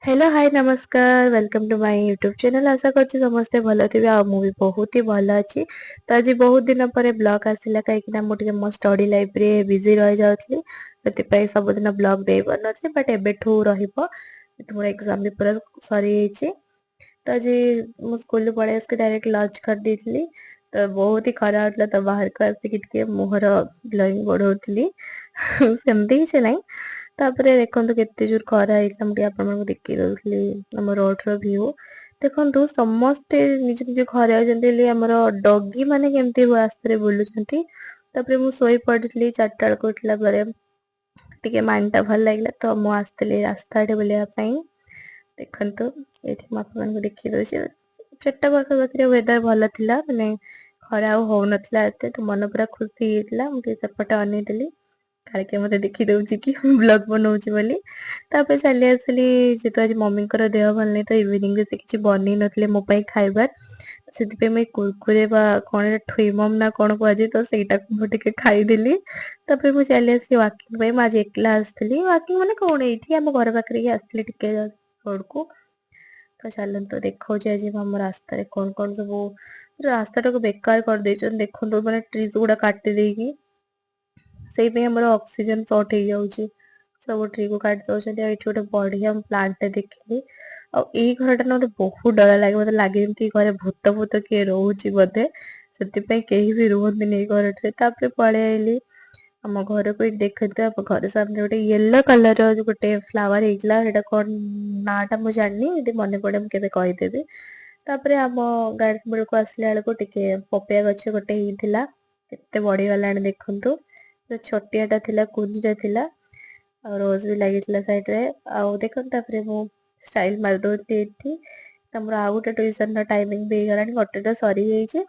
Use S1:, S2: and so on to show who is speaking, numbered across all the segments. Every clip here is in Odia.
S1: ହ୍ୟାଲୋ, ହାଇ, ନମସ୍କାର। Welcome to my YouTube channel. ଆଶା କରୁଛି ସମସ୍ତେ ଭଲ ଥିବେ ଆଉ ମୁଁ ବି ବହୁତ ହି ଭଲ ଅଛି। ତ ଆଜି ବହୁତ ଦିନ ପରେ ବ୍ଲଗ୍ ଆସିଲା, କାହିଁକି ନା ମୁଁ ଟିକେ ମୋ ଷ୍ଟଡି ଲାଇଫରେ ବିଜି ରହିଯାଉଥିଲି। ସେଥିପାଇଁ ସବୁଦିନ ବ୍ଲଗ୍ ଦେଇପାରୁନଥିଲି, ବଟ୍ ଏବେଠୁ ରହିବ। ମୋର ଏକ୍ଜାମ ବି ପୁରା ସରିଯାଇଛି। ତ ଆଜି ମୁଁ ସ୍କୁଲରୁ ପଳେଇ ଆସିକି ଡାଇରେକ୍ଟ ଲଞ୍ଚ କରିଦେଇଥିଲି। ତ ବହୁତ ହି ଖରା ହଉଥିଲା, ତ ବାହାରକୁ ଆସିକି ଟିକେ ମୁହଁର ଗ୍ଲୋଇଂ ବଢଉଥିଲି, ସେମିତି କିଛି ନାହିଁ। ତାପରେ ଦେଖନ୍ତୁ କେତେ ଜୋର ଖରା ହେଇଥିଲା। ମୁଁ ଟିକେ ଆପଣମାନଙ୍କୁ ଦେଖେଇ ଦଉଥିଲି ଆମ ରୋଡର ଭ୍ୟୁ। ଦେଖନ୍ତୁ, ସମସ୍ତେ ନିଜ ନିଜ ଘରେ ଅଛନ୍ତି, ହେଲେ ଆମର ଡଗି ମାନେ କେମିତି ରାସ୍ତାରେ ବୁଲୁଛନ୍ତି। ତାପରେ ମୁଁ ଶୋଇ ପଡିଥିଲି। 4ଟା ବେଳକୁ ଉଠିଲା ପରେ ଟିକେ ମାଇଣ୍ଡଟା ଭଲ ଲାଗିଲା, ତ ମୁଁ ଆସିଥିଲି ରାସ୍ତା ଆଡେ ବୁଲିବା ପାଇଁ। ଦେଖନ୍ତୁ, ଏଇଠି ମୁଁ ଆପଣମାନଙ୍କୁ ଦେଖେଇ ଦଉଛି। 4ଟା ପାଖାପାଖିରେ ୱେଦର ଭଲ ଥିଲା, ମାନେ ଖରା ଆଉ ହଉନଥିଲା ଏତେ, ତ ମନ ପୁରା ଖୁସି ହେଇଯାଇଥିଲା। ମୁଁ ଟିକେ ସେପଟେ ଅନେଇଥିଲି, କାଳେ କିଏ ମତେ ଦେଖିଦଉଛି କି ମୁଁ ବ୍ଲଗ ବନଉଛି ବୋଲି। ତାପରେ ଚାଲି ଆସିଲି। ଯେହେତୁ ଆଜି ମମିଙ୍କର ଦେହ ଭଲ ନାହିଁ, ତ ଇଭିନିଂରେ ସେ କିଛି ବନେଇ ନଥିଲେ ମୋ ପାଇଁ ଖାଇବାର। ସେଥିପାଇଁ ମୁଁ ଏଇ କୁରକୁରେ ବା କଣ ଏଇଟା, ଠୁଇମମ୍ ନା କଣ କୁହାଯାଏ, ତ ସେଇଟାକୁ ମୁଁ ଟିକେ ଖାଇଦେଲି। ତାପରେ ମୁଁ ଚାଲି ଆସିଲି ୱାକିଂ ପାଇଁ। ମୁଁ ଆଜି ଏକଲା ଆସିଥିଲି। ୱାକିଂ ମାନେ କଣ, ଏଇଠି ଆମ ଘର ପାଖରେ ହିଁ ଆସିଥିଲି ଟିକେ ରୋଡକୁ। ତ ଚାଲନ୍ତୁ, ଦେଖଉଛି ଆଜି ମୁଁ ଆମ ରାସ୍ତାରେ କଣ କଣ ସବୁ। ରାସ୍ତାଟାକୁ ବେକାର କରିଦେଇଛନ୍ତି ଦେଖନ୍ତୁ, ମାନେ ଟ୍ରିଜ ଗୁଡା କାଟି ଦେଇକି। ସେଇ ପାଇଁ ଆମର ଅକ୍ସିଜେନ ସର୍ଟ ହେଇଯାଉଛି। ସବୁ ଟ୍ରିକୁ କାଟି ଦଉଛନ୍ତି। ଆଉ ଏଇଠି ଗୋଟେ ବଢିଆ ପ୍ଲାଣ୍ଟଟେ ଦେଖିଲି। ଆଉ ଏଇ ଘରଟା ନା ମତେ ବହୁତ ଡର ଲାଗେ। ମତେ ଲାଗେ ଯେମିତି ଏଇ ଘରେ ଭୂତ ଭୂତ କିଏ ରହୁଛି ବୋଧେ। ସେଥିପାଇଁ କେହି ବି ରୁହନ୍ତିନି ଏଇ ଘରଟାରେ। ତାପରେ ପଳେଇ ଆଇଲି ଆମ ଘରକୁ। ଏଇଠି ଦେଖନ୍ତୁ, ଆମ ଘର ସାମ୍ନାରେ ଗୋଟେ ୟେଲୋ କଲର ର ଗୋଟେ ଫ୍ଲାୱାର ହେଇଥିଲା। ସେଇଟା କଣ ନାଁ ଟା ମୁଁ ଜାଣିନି। ଯଦି ମନେ ପଡେ ମୁଁ କେବେ କହିଦେବି। ତାପରେ ଆମ ଗାର୍ଡେନ ବେଳକୁ ଆସିଲା ବେଳକୁ ଟିକେ ପପିଆ ଗଛ ଗୋଟେ ହେଇଥିଲା। କେତେ ବଢିଗଲାଣି ଦେଖନ୍ତୁ। ପୁରା ଛୋଟିଆଟା ଥିଲା, କୁନିଟା ଥିଲା। ଆଉ ରୋଜ ବି ଲାଗିଥିଲା ସାଇଡରେ। ଆଉ ଦେଖନ୍ତୁ, ତାପରେ ମୁଁ ଷ୍ଟାଇଲ ମାରିଦଉଥିଲି ଏଠି। ଆମର ଆଉ ଗୋଟେ ଟ୍ୟୁସନ ର ଟାଇମିଂ ବି ହେଇଗଲାଣି। ଗୋଟେଟା ସରିଯାଇଛି,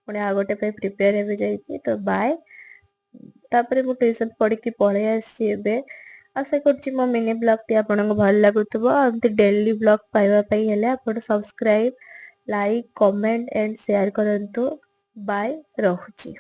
S1: ପୁଣି ଆଉ ଗୋଟେ ପାଇଁ ପ୍ରିପେୟାର ହେବି ଯାଇକି। ତ ବାଏ। ତାପରେ ମୁଁ ଟ୍ୟୁସନ ପଢିକି ପଳେଇ ଆସିଛି ଏବେ। ଆଶା କରୁଛି ମୋ ମିନି ବ୍ଲଗଟି ଆପଣଙ୍କୁ ଭଲ ଲାଗୁଥିବ। ଆଉ ଏମିତି ଡେଲି ବ୍ଲଗ ପାଇବା ପାଇଁ ହେଲେ ଆପଣ subscribe, like, comment and share କରନ୍ତୁ। ବାଏ, ରହୁଛି।